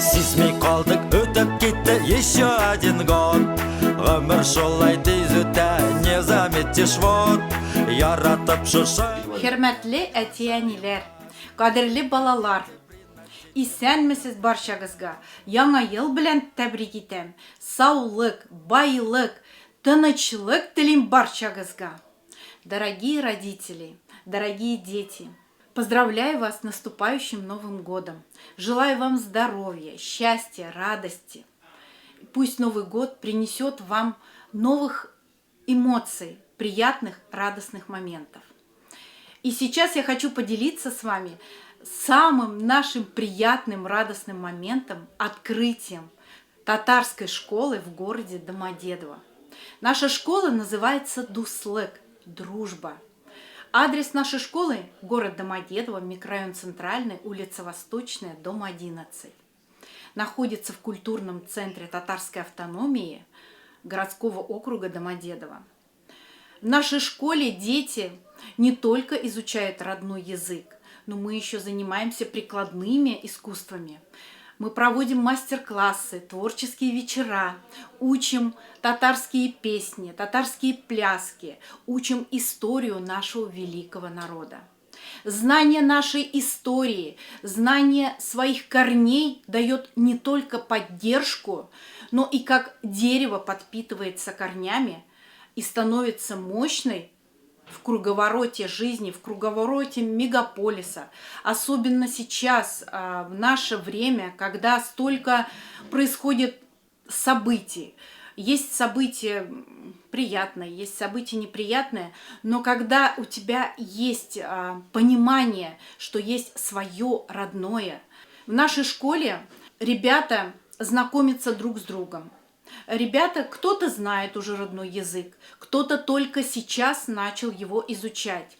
Сизми калдык, үтеп китте еще один год. Гомер шулай тиз үтә, не заметишь вот. Яратып шушы. Хөрмәтле әти-әниләр, кадерле балалар! Исәнмесез барчагызга! Яңа ел белән тәбрик итәм! Саулык, байлык, тынычлык телим барчагызга! Дорогие родители, дорогие дети, поздравляю вас с наступающим Новым годом! Желаю вам здоровья, счастья, радости! Пусть Новый год принесет вам новых эмоций, приятных, радостных моментов. И сейчас я хочу поделиться с вами самым нашим приятным, радостным моментом, открытием татарской школы в городе Домодедово. Наша школа называется Дуслык, дружба. Адрес нашей школы – город Домодедово, микрорайон Центральный, улица Восточная, дом 11. Находится в культурном центре татарской автономии городского округа Домодедово. В нашей школе дети не только изучают родной язык, но мы еще занимаемся прикладными искусствами. Мы проводим мастер-классы, творческие вечера, учим татарские песни, татарские пляски, учим историю нашего великого народа. Знание нашей истории, знание своих корней дает не только поддержку, но и как дерево подпитывается корнями и становится мощной в круговороте жизни, в круговороте мегаполиса. Особенно сейчас, в наше время, когда столько происходит событий. Есть события приятные, есть события неприятные, но когда у тебя есть понимание, что есть свое родное. В нашей школе ребята знакомятся друг с другом. Ребята, кто-то знает уже родной язык, кто-то только сейчас начал его изучать.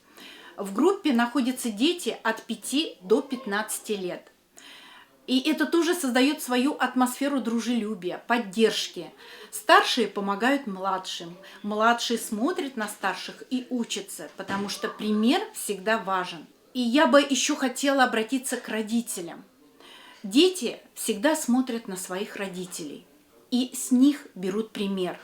В группе находятся дети от 5 до 15 лет. И это тоже создает свою атмосферу дружелюбия, поддержки. Старшие помогают младшим, младшие смотрят на старших и учатся, потому что пример всегда важен. И я бы еще хотела обратиться к родителям. Дети всегда смотрят на своих родителей и с них берут пример.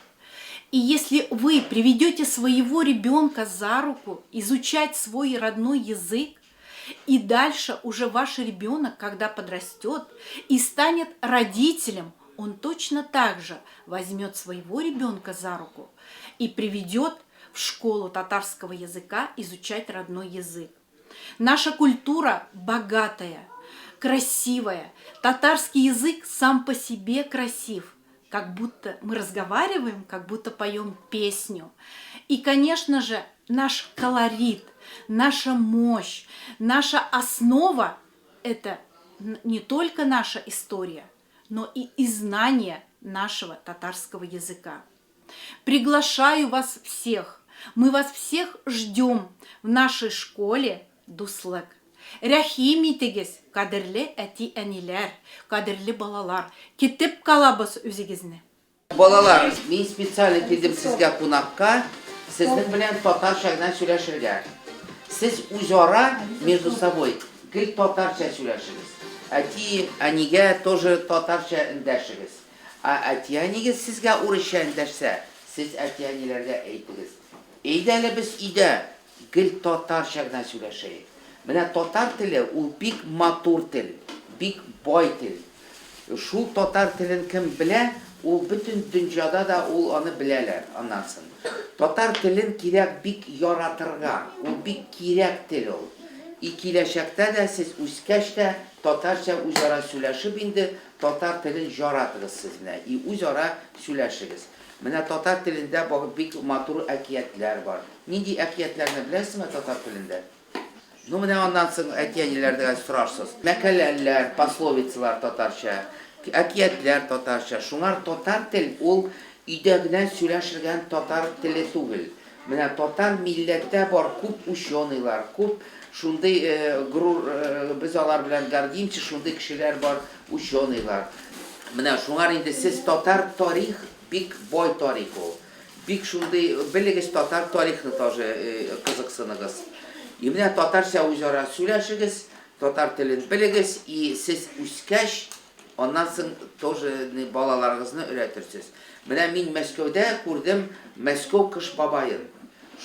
И если вы приведете своего ребенка за руку изучать свой родной язык, и дальше уже ваш ребенок, когда подрастет и станет родителем, он точно так же возьмет своего ребенка за руку и приведет в школу татарского языка изучать родной язык. Наша культура богатая, красивая. Татарский язык сам по себе красив. Как будто мы разговариваем, как будто поем песню. И, конечно же, наш колорит, наша мощь, наша основа – это не только наша история, но и знание нашего татарского языка. Приглашаю вас всех. Мы вас всех ждем в нашей школе Дуслык. Рәхим итегез, кадерле әти-әниләр, кадерле балалар. Көтеп калабыз үзегезне. Балалар, мин специально килдем сезгә кунакка, сезнең белән татарча гына сөйләшергә. Сез үзара, между собой, гел татарча сөйләшегез. Әти, әнигә тоже татарча эндәшегез. Ә әти-әнигез сезгә урысча эндәшсә, сез әти-әниләргә әйтегез, Әйдә әле без өйдә гел татарча гына сөйләшәек. Менә татар теле ул бик матур тел, бик бай тел. Шул татар телен кем белә, ул бөтен дөнҗада да ул аны беләләр аннан сон. Татар телен кирәк бик яратырга, ул бик кирәк тел ул. И киләчәктә дә сез үскәч тә татарча үзара сүләшеп инде татар телен җаратыгыз сез менә и үзара сүләшегез. Менә татар телендә бик матур әкиятләр бар. Нинди әкиятләрне беләсезме татар телендә? Ну менә аннан соң әти-әниләрдән сорарсыз. Мәкаләләр, пословицалар татарча, әкиятләр татарча. Шуңар татар тел ул өйдә генә сөйләшелгән татар теле түгел. Менә татар милләттә бар күп ученыйлар, күп шундый горур, без алар белән гордимся, шундый кешеләр бар, ученыйлар. Менә шуңар инде сез татар тарих бик бай тарих ул. Бик шундый, белегез татар тарихны тоже кызыксыныгыз. И менә татарча үзара сөйләшегез, татар телен белегез, и сез үскәч, Аннан соң тоже балаларыгызны өйрәтерсез. Менә мин Мәскәүдә күрдем Мәскәү Кыш бабаен.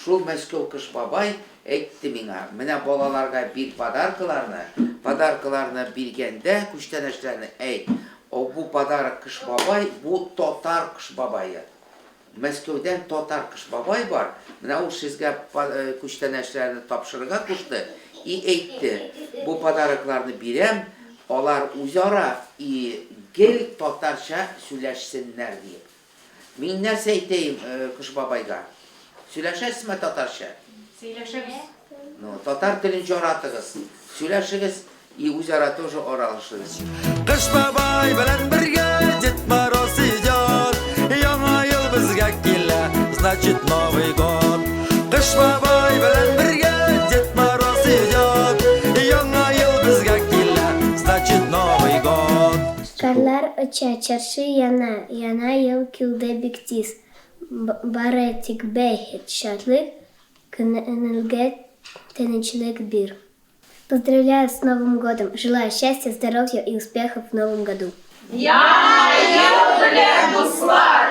Шул Мәскәү Кыш бабай әйтте миңа, менә балаларга бир подаркаларны, подаркаларны биргәндә күчтәнәчләрне әйт, бу подарок Кыш бабай, бу татар Кыш бабае. Мәскәүдән татар Кыш бабай бар, менә ул сезгә күчтәнәчләрне тапшырырга кушты и әйтте, бу подарокларны бирәм, алар үзара и гел татарча сүләшсеннәр диеп. Мин нәрсә әйтәем Кыш бабайга? Сөйләшәсезме татарча? Сөйләшәбез. Ну, татар телен җаратыгыз, сөйләшегез и үзара тоже аралашыгыз. Кыш бабай белән бергә Дед Мороз идет. Яңа ел безгә килә, значит Новый год. Кыш бабай белән бергә Дед Мороз идет. Яңа ел безгә килә, значит Новый год. Карлар оча, чыршы яна, Яна ел килде бик тиз. Бары тик бәхет, шатлык, Күңелгә тынычлык бир. Поздравляю с Новым годом! Желаю счастья, здоровья и успехов в новом году! Яңа ел белән, дуслар!